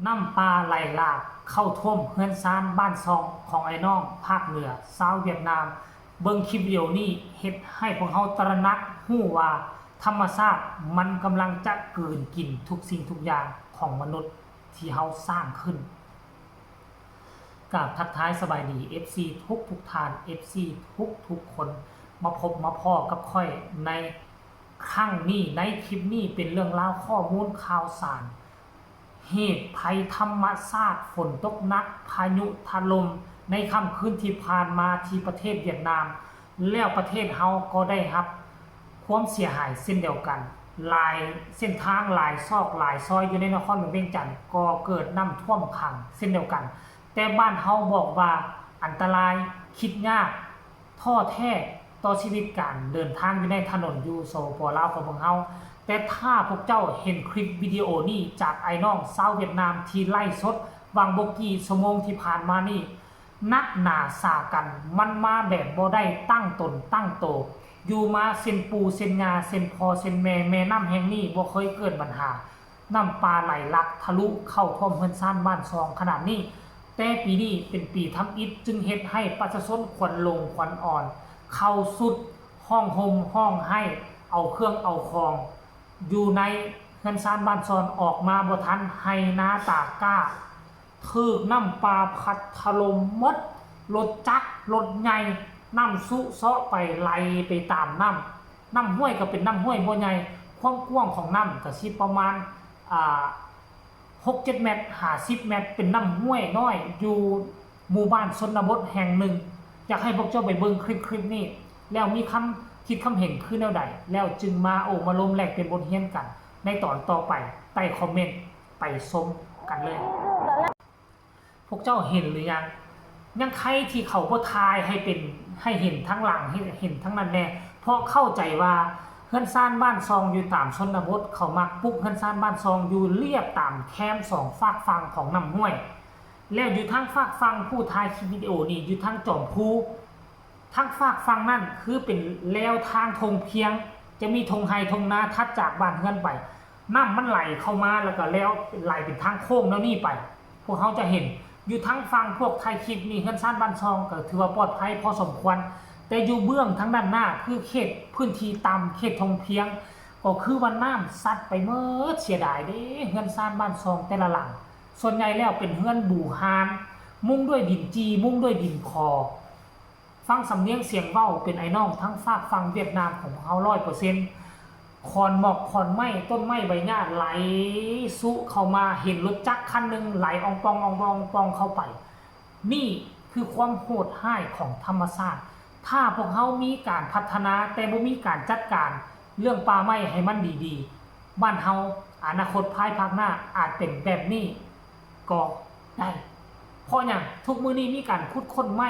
ນ້ຳປ່າໄຫຼຫຼາກເຂົ້າຖ້ວມເຮືອນຊານບ້ານຊ່ອງຂອງອ້າຍນ້ອງພາກເໜືອຊາວຫວຽດນາມ. ເບິ່ງຄລິບວິດີໂອນີ້ເຮັດໃຫ້ພວກເຮົາຕະໜັກຮູ້ວ່າທຳມະຊາດມັນກຳລັງຈະກືນກິນທຸກສິ່ງທຸກຢ່າງຂອງມະນຸດທີ່ເຮົາສ້າງຂຶ້ນ. ກາບທັກທາຍສະບາຍດີ ເອັຟຊີ ທຸກໆທ່ານ ເອັຟຊີ ທຸກໆຄົນ ມາພົບມາພໍ້ກັບຂ້ອຍໃນຄັ້ງນີ້ ໃນຄລິບນີ້ເປັນເລື່ອງລາວຂໍ້ມູນຂ່າວສານ ເຫດໄພທຳມະຊາດ ຝົນຕົກໜັກ ພາຍຸຖະຫຼົ່ມໃນຄ່ຳຄືນທີ່ຜ່ານມາທີ່ປະເທດຫວຽດນາມ ແລ້ວປະເທດເຮົາກໍໄດ້ຮັບຄວາມເສຍຫາຍເຊັ່ນດຽວກັນ. ຫຼາຍເສັ້ນທາງ ຫຼາຍຊອກ ຫຼາຍຊອຍຢູ່ໃນນະຄອນຫຼວງວຽງຈັນກໍເກີດນ້ຳຖ້ວມຂັງເຊັ່ນດຽວກັນ. ແຕ່ບ້ານເຮົາບອກວ່າອັນຕະລາຍ ຄິດຍາກ ທໍ້ແທ້ຕໍ່ຊີວິດການເດີນທາງຢູ່ໃນຖະໜົນຢູ່ ສປປ ລາວ ຂອງພວກເຮົາ. ແຕ່ຖ້າພວກເຈົ້າເຫັນຄລິບວິດີໂອນີ້ຈາກອ້າຍນ້ອງຊາວຫວຽດນາມທີ່ໄລຟ໌ສົດຫວ່າງບໍ່ກີ່ຊົ່ວໂມງທີ່ຜ່ານມານີ້ ໜັກໜາສາກັນ ມັນມາແບບບໍ່ໄດ້ຕັ້ງຕົນຕັ້ງໂຕ ຢູ່ມາເຊັ່ນປູ່ເຊັ່ນຍ່າ ເຊັ່ນພໍ່ເຊັ່ນແມ່. ແມ່ນ້ຳແຫ່ງນີ້ບໍ່ເຄີຍເກີດບັນຫາ ນ້ຳປ່າໄຫຼຫຼັກທະລຸເຂົ້າຖ້ວມເຮືອນຊານບ້ານຊ່ອງຂະໜາດນີ້, ແຕ່ປີນີ້ເປັນປີທຳອິດ ຈຶ່ງເຮັດໃຫ້ປະຊາຊົນຂວັນຫຼົງຂວັນອ່ອນ, ເຂົ້າສຸດ, ຮ້ອງໂຮມຮ້ອງໄຫ້, ເອົາເຄື່ອງເອົາຂອງຢູ່ໃນເຮືອນຊານບ້ານຊ່ອງອອກມາບໍ່ທັນ, ໄຮ່ນາຕາກ້າ ຖືກນ້ຳປ່າພັດຖະຫຼົ່ມໝົດ, ລົດຈັກ ລົດໃຫຍ່ ນ້ຳຊຸເຊາະໄປ ໄຫຼໄປຕາມນ້ຳ. ນ້ຳຫ້ວຍກໍເປັນນ້ຳຫ້ວຍບໍ່ໃຫຍ່, ຄວາມກວ້າງຂອງນ້ຳກໍຊິປະມານ ອ່າ ຫົກເຈັດແມັດ ຫາສິບແມັດ, ເປັນນ້ຳຫ້ວຍນ້ອຍຢູ່ໝູ່ບ້ານຊົນນະບົດແຫ່ງໜຶ່ງ. ຢາກໃຫ້ພວກເຈົ້າໄປເບິ່ງຄລິບ ຄລິບນີ້ ແລ້ວມີຄຳຄິດຄຳເຫັນຄືແນວໃດ, ແລ້ວຈຶ່ງມາໂອ້ມາລົມແລກປ່ຽນບົດຮຽນກັນໃນຕອນຕໍ່ໄປ ໃຕ້ຄອມເມັນ. ໄປຊົມກັນເລີຍ. ພວກເຈົ້າເຫັນຫຼືຍັງ? ຍັງໄຄທີ່ເຂົາບໍ່ຖ່າຍໃຫ້ເປັນ ໃຫ້ເຫັນທາງຫຼັງ ເຫັນ ເຫັນທາງນັ້ນແດ່, ເພາະເຂົ້າໃຈວ່າເຮືອນຊານບ້ານຊ່ອງຢູ່ຕາມຊົນນະບົດ ເຂົາມັກປຸກເຮືອນຊານບ້ານຊ່ອງຢູ່ລຽບຕາມແຄມສອງຟາກຝັ່ງຂອງນ້ຳຫ້ວຍ. ແລ້ວຢູ່ທາງຟາກຝັ່ງ ຜູ້ຖ່າຍຄລິບວິດີໂອນີ້ຢູ່ທາງຈອມພູ ທາງຟາກຝັ່ງນັ້ນຄືເປັນແລວທາງທົ່ງພຽງ, ຈະມີທົ່ງໄຮ່ທົ່ງນາຖັດຈາກບ້ານເຮືອນໄປ. ນ້ຳມັນໄຫຼເຂົ້າມາ ແລ້ວກໍແລວໄຫຼເປັນທາງໂຄ້ງແນວນີ້ໄປ. ພວກເຮົາຈະເຫັນຢູ່ທາງຝັ່ງພວກຖ່າຍຄລິບນີ້ ເຮືອນຊານບ້ານຊ່ອງກໍຖືວ່າປອດໄພພໍສົມຄວນ, ແຕ່ຢູ່ເບື້ອງທາງດ້ານໜ້າ ຄືເຂດພື້ນທີ່ຕ່ຳ ເຂດທົ່ງພຽງ ກໍຄືວ່ານ້ຳຊັດໄປເໝິດ. ເສຍດາຍເດ້ ເຮືອນຊານບ້ານຊ່ອງແຕ່ລະຫຼັງ ສ່ວນໃຫຍ່ແລ້ວເປັນເຮືອນບູຮານ ມຸງດ້ວຍດິນຈີ່ ມຸງດ້ວຍດິນຂໍ. ຟັງສຳນຽງສຽງເວົ້າເປັນອ້າຍນ້ອງທາງຟາກຝັ່ງຫວຽດນາມຂອງພວກເຮົາຮ້ອຍເປີເຊັນ. ຂອນໝອກຂອນໄມ້ ຕົ້ນໄມ້ໃບຫຍ້າໄຫຼຊຸເຂົ້າມາ, ເຫັນລົດຈັກຄັນໜຶ່ງໄຫຼອອງປ່ອງ ອອງປ່ອງ ອອງປ່ອງເຂົ້າໄປ. ນີ້ຄືຄວາມໂຫດຮ້າຍຂອງທຳມະຊາດ. ຖ້າພວກເຮົາມີການພັດທະນາ ແຕ່ບໍ່ມີການຈັດການເລື່ອງປ່າໄມ້ໃຫ້ມັນດີໆ, ບ້ານເຮົາອະນາຄົດພາຍພາກໜ້າອາດເປັນແບບນີ້ກໍໄດ້. ເພາະຫຍັງ? ທຸກມື້ນີ້ມີການຂຸດຄົ້ນໄມ້,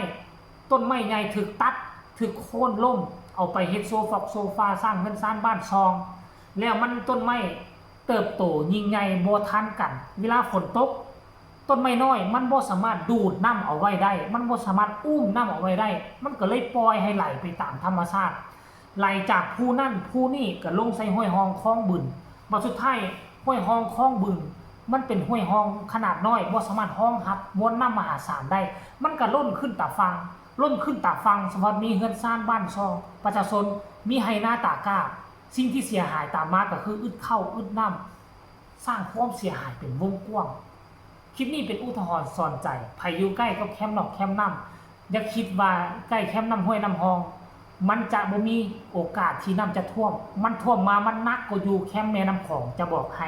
ຕົ້ນໄມ້ໃຫຍ່ຖືກຕັດ, ຖືກໂຄ່ນລົ້ມ, ເອົາໄປເຮັດໂຊຟອກໂຊຟາ, ສ້າງເຮືອນຊານບ້ານຊ່ອງ, ແລ້ວມັນ ຕົ້ນໄມ້ເຕີບໂຕຍິ່ງໃຫຍ່ບໍ່ທັນກັນ. ເວລາຝົນຕົກ, ຕົ້ນໄມ້ນ້ອຍມັນບໍ່ສາມາດດູດນ້ຳເອົາໄວ້ໄດ້, ມັນບໍ່ສາມາດອຸ້ມນ້ຳເອົາໄວ້ໄດ້, ມັນກໍເລີຍປ່ອຍໃຫ້ໄຫຼໄປຕາມທຳມະຊາດ. ໄຫຼຈາກພູນັ້ນພູນີ້ກໍລົງໃສ່ຫ້ວຍຮ່ອງຄອງບຶງ. ບັດສຸດທ້າຍ ຫ້ວຍຮ່ອງຄອງບຶງ ມັນເປັນຫ້ວຍຮ່ອງຂະໜາດນ້ອຍ, ບໍ່ສາມາດຮອງຮັບມວນນ້ຳມະຫາສານໄດ້, ມັນກໍລົ້ນຂຶ້ນຕາຝັ່ງ, ລົ້ນຂຶ້ນຕາຝັ່ງ ສະພັດມີເຮືອນຊານບ້ານຊ່ອງ, ປະຊາຊົນ, ມີໄຮ່ນາຕາກ້າ. ສິ່ງທີ່ເສຍຫາຍຕາມມາກໍຄືອຶດເຂົ້າອຶດນ້ຳ, ສ້າງຄວາມເສຍຫາຍເປັນວົງກວ້າງ. ຄລິບນີ້ເປັນອຸທາຫອນສອນໃຈ, ໃຜຢູ່ໃກ້ກັບແຄມນອກແຄມນ້ຳ ຢ່າຄິດວ່າໃກ້ແຄມນ້ຳຫ້ວຍນ້ຳຮ່ອງ ມັນຈະບໍ່ມີໂອກາດທີ່ນ້ຳຈະຖ້ວມ. ມັນຖ້ວມມາ ມັນໜັກກວ່າຢູ່ແຄມແມ່ນ້ຳຂອງ, ຈະບອກໃຫ້.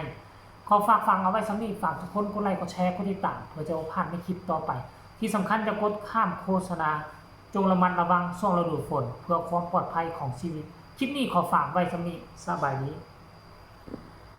ຂໍຝາກຝັງເອົາໄວ້ສ່ຳນີ້, ຝາກທຸກຄົນກົດໄລ ກົດແຊ ກົດຕິດຕາມ ເພື່ອຈະບໍ່ພາດໃນຄລິບຕໍ່ໄປ. ທີ່ສຳຄັນ ຢ່າກົດຂ້າມໂຄສະນາ, ຈົ່ງລະມັດລະວັງຊ່ວງລະດູຝົນ ເພື່ອຄວາມປອດໄພຂອງຊີວິດ. ຄລິບນີ້ຂໍຝາກໄວ້ສ່ຳນີ້, ສະບາຍດີ.